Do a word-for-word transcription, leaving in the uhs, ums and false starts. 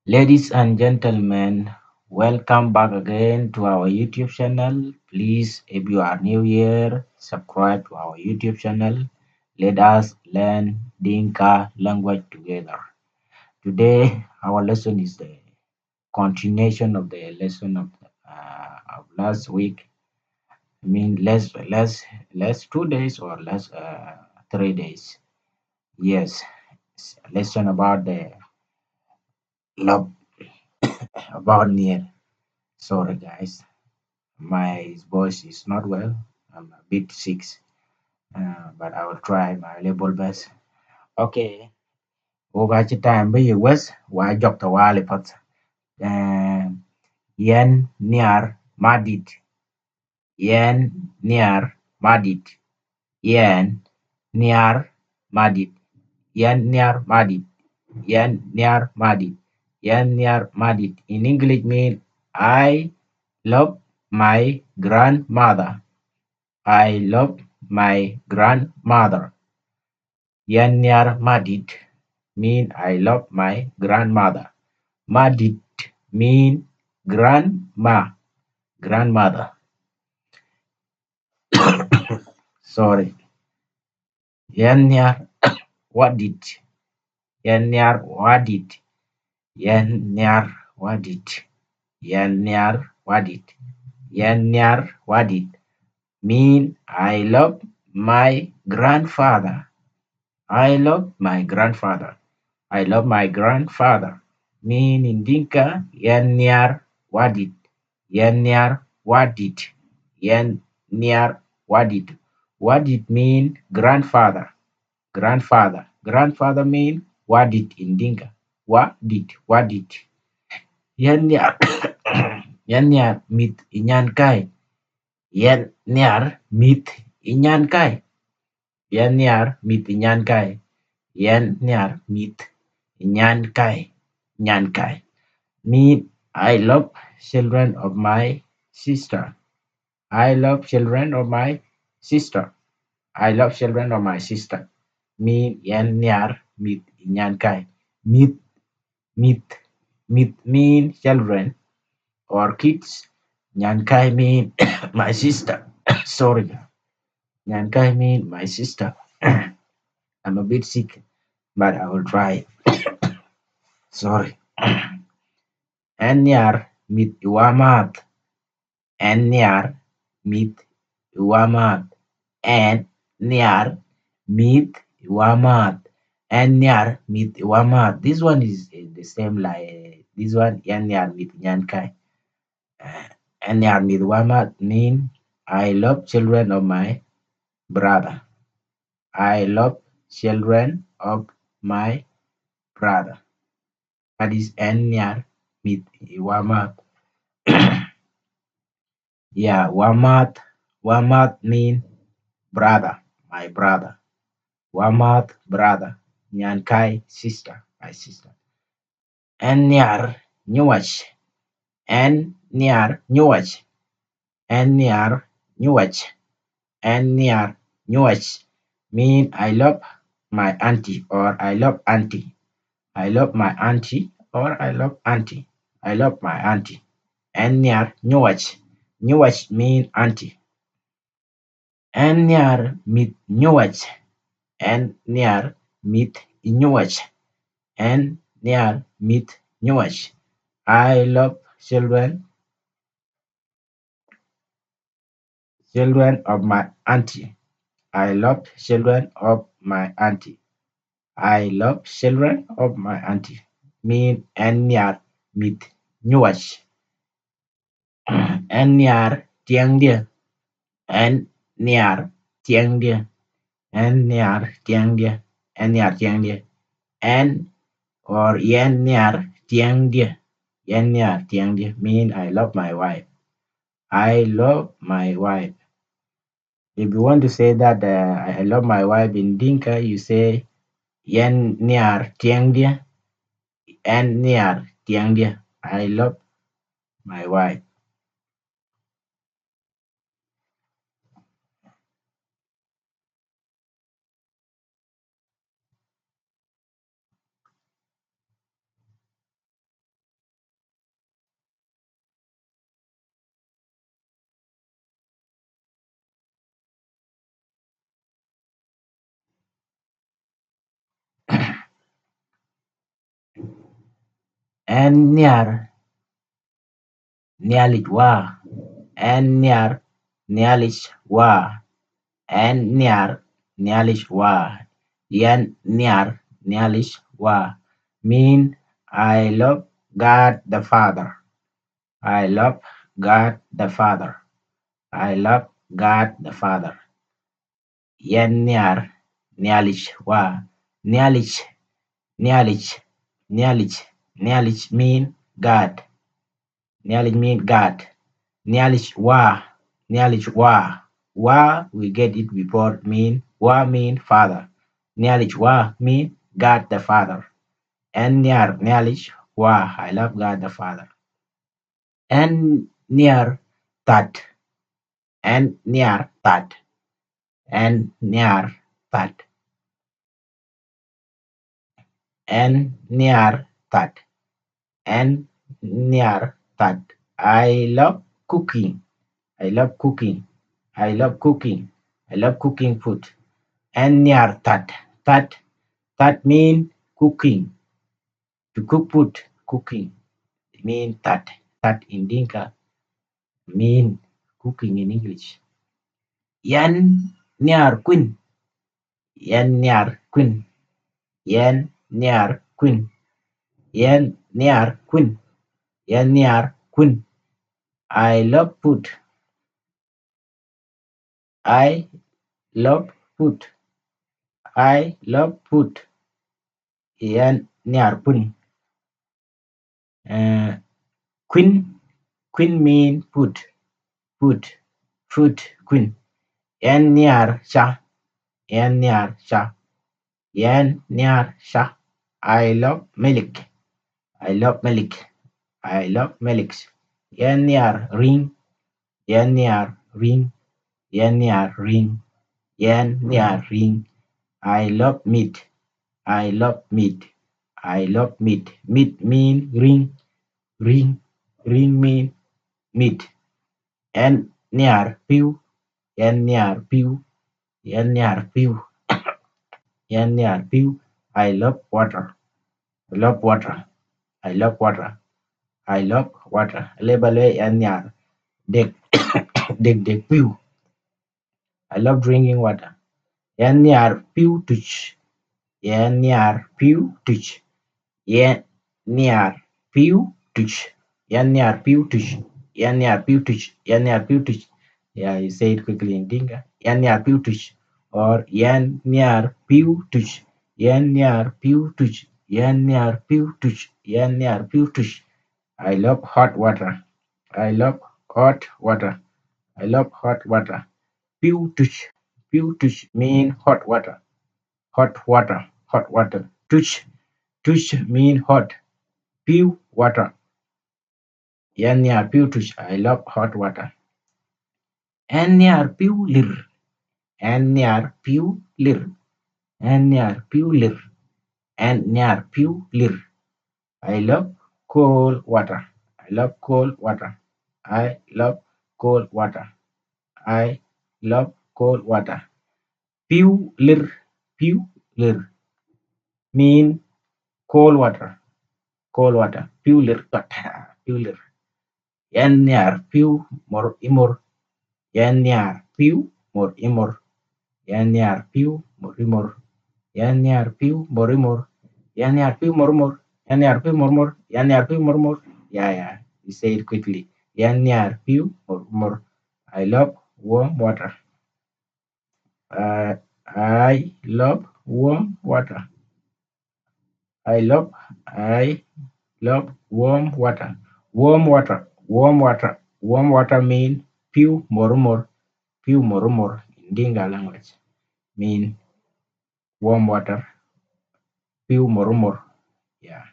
Ladies and gentlemen, welcome back again to our YouTube channel. Please, if you are new here, subscribe to our YouTube channel. Let us learn Dinka language together. Today, our lesson is the continuation of the lesson of, uh, of last week. I mean, last, last, last two days or last, uh, three days. Yes, it's a lesson about the love, about near. Sorry, guys. My voice is not well. I'm a bit sick. Uh, but I will try my level best. Okay. Wok acï time bï ye wes, wa jɔk tawali path. Eh, yɛn nhiar madït. Yɛn nhiar madït. Yɛn nhiar madït. Yɛn nhiar madït. Yɛn nhiar madït. Yɛn nhiar madït. In English mean, I love my grandmother. I love my grandmother. Yɛn nhiar madït mean I love my grandmother. Madït mean grandma, grandmother. Sorry. Yɛn nhiar wadït. Yɛn nhiar wadït. Yɛn nhiar wadït. Yɛn nhiar wadït. Yɛn nhiar wadït mean I love my grandfather. I love my grandfather. I love my grandfather mean in Dinka, yɛn nhiar wadït. Yɛn nhiar wadït. Yɛn nhiar wadït. Wadït mean grandfather. Grandfather. Grandfather mean wadït in Dinka. Wadït, wadït. Yɛn nhiar, yɛn nhiar mïth ë nyankäi. Yɛn nhiar mïth ë nyankäi. Yɛn nhiar mïth ë nyankäi. Yɛn nhiar mïth ë nyankäi. Nyankäi. Mean, I love children of my sister. I love children of my sister. I love children of my sister. Mean, yɛn nhiar mïth ë nyankäi. Mïth, mïth, mïth mean children or kids. Nyankäi mean my sister. Sorry. Nyankäi mean my sister. I'm a bit sick, but I will try. Sorry. Ɣɛn nhiar mïth ë wämääth. Ɣɛn nhiar mïth ë wämääth. Ɣɛn nhiar mïth ë wämääth. Ɣɛn nhiar mïth ë wämääth. This one is, uh, the same like, uh, this one, yɛn nhiar mïth ë nyankäi. Uh, ɣɛn nhiar mïth ë wämääth mean I love children of my brother. I love children of my brother. That is ɣɛn nhiar mïth ë wämääth. Yeah, wämääth, wämääth mean brother, my brother. Wämääth, brother. Nyankäi, sister, my sister. Ɣɛn nhiar nyuɔɔc. Ɣɛn nhiar nyuɔɔc. Ɣɛn nhiar nyuɔɔc. Ɣɛn nhiar nyuɔɔc mean I love my auntie or I love auntie. I love my auntie or I love auntie. I love my auntie. Ɣɛn nhiar nyuɔɔc. Nyuɔɔc mean auntie. Ɣɛn nhiar mïth nyuɔɔc. Ɣɛn nhiar mïth nyuɔɔc. Ɣɛn nhiar mïth nyuɔɔc. I love children, children of my auntie. I love children of my auntie. I love children of my auntie. Mean ɣɛn nhiar mïth nyuɔɔc. Ɣɛn nhiar tiɛŋdiɛ̈. Ɣɛn nhiar tiɛŋdiɛ̈. Ɣɛn nhiar tiɛŋdiɛ̈. Ɣɛn nhiar tiɛŋdiɛ̈. Ɣɛn or yɛn nhiar tiɛŋdiɛ̈. Yɛn nhiar tiɛŋdiɛ̈ mean I love my wife. I love my wife. If you want to say that, uh, I love my wife in Dinka, you say, yɛn nhiar tiɛŋdiɛ̈. Ɣɛn nhiar tiɛŋdiɛ̈. I love my wife. Ɣɛn nhiar Nhialic Wä. Ɣɛn nhiar Nhialic Wä. Ɣɛn nhiar Nhialic Wä. Ɣɛn nhiar Nhialic Wä. Mean, I love God the Father. I love God the Father. I love God the Father. Ɣɛn nhiar Nhialic Wä. Nhialic, Nhialic, Nhialic, Nhialic mean God. Nhialic mean God. Nhialic Wä, Nhialic Wä. Wä, we get it before, mean, Wä mean Father. Nhialic Wä mean God the Father. Ɣɛn nhiar Nhialic Wä, I love God the Father. Ɣɛn nhiar Thät. Ɣɛn nhiar Thät. Ɣɛn nhiar Thät. Ɣɛn nhiar Thät. Ɣɛn nhiar Thät. I love cooking. I love cooking. I love cooking. I love cooking food. Ɣɛn nhiar Thät. Thät. Thät mean cooking. To cook food, cooking. Mean Thät. Thät in Dinka mean cooking in English. Ɣɛn nhiar Kuin. Ɣɛn nhiar Kuin. Ɣɛn nhiar Kuin. Ɣɛn nhiar Kuin. Ɣɛn nhiar Kuin. I love food. I love food. I love food. Ɣɛn nhiar Kuin. Eh, Kuin, Kuin mean food. Food. Food, Kuin. Ɣɛn nhiar Cä. Ɣɛn nhiar Cä. Ɣɛn nhiar Cä. I love milk. I love milk. I love milk. Ɣɛn nhiar Riŋ. Ɣɛn nhiar Riŋ. Ɣɛn nhiar Riŋ. Ɣɛn nhiar Riŋ. I love meat. I love meat. I love meat. Meat mean riŋ. Riŋ. Riŋ mean meat. Ɣɛn nhiar Pïu. Ɣɛn nhiar Pïu. Ɣɛn nhiar Pïu. Ɣɛn nhiar Pïu. I love water. I love water. I love water. I love water. Alëu ba lueel ɣɛn nhiar dek, dek, dek pïu. I love drinking water. Ɣɛn nhiar pïu tuc. Ɣɛn nhiar pïu tuc. Ɣɛn nhiar pïu tuc. Ɣɛn nhiar pïu tuc. Ɣɛn nhiar pïu tuc. Ɣɛn nhiar pïu tuc. Yeah, you say it quickly in Dinka. Ɣɛn nhiar pïu tuc. Or ɣɛn nhiar pïu tuc. Ɣɛn nhiar pïu tuc. Ɣɛn nhiar pïu tuc. Ɣɛn nhiar pïu tuc. I love hot water. I love hot water. I love hot water. Pïu tuc. Pïu tuc mean hot water. Hot water. Hot water. Tuc. Tuc mean hot. Pïu, water. Ɣɛn nhiar pïu tuc. I love hot water. Ɣɛn nhiar pïu lir. Ɣɛn nhiar pïu lir. Ɣɛn nhiar pïu lir. Ɣɛn nhiar pïu lir. I love cold water. I love cold water. I love cold water. I love cold water. Pïu lir. Pïu lir mean cold water. Cold water. Pïu lir tɔt. Pïu lir. Ɣɛn nhiar pïu mor imor. Ɣɛn nhiar pïu mor imor. Ɣɛn nhiar pïu mor imor. Ɣɛn nhiar pïu mor imor. Ɣɛn nhiar pïu mor imor. Ɣɛn nhiar pïu mor imor. Ɣɛn nhiar pïu mor imor. Yeah, yeah. You say it quickly. Ɣɛn nhiar pïu mor imor. I love warm water. Uh, I love warm water. I love, I love warm water. Warm water, warm water, warm water mean pïu mor imor, pïu mor imor in Dinka language. Mean warm water, pïu mor imor. Yeah.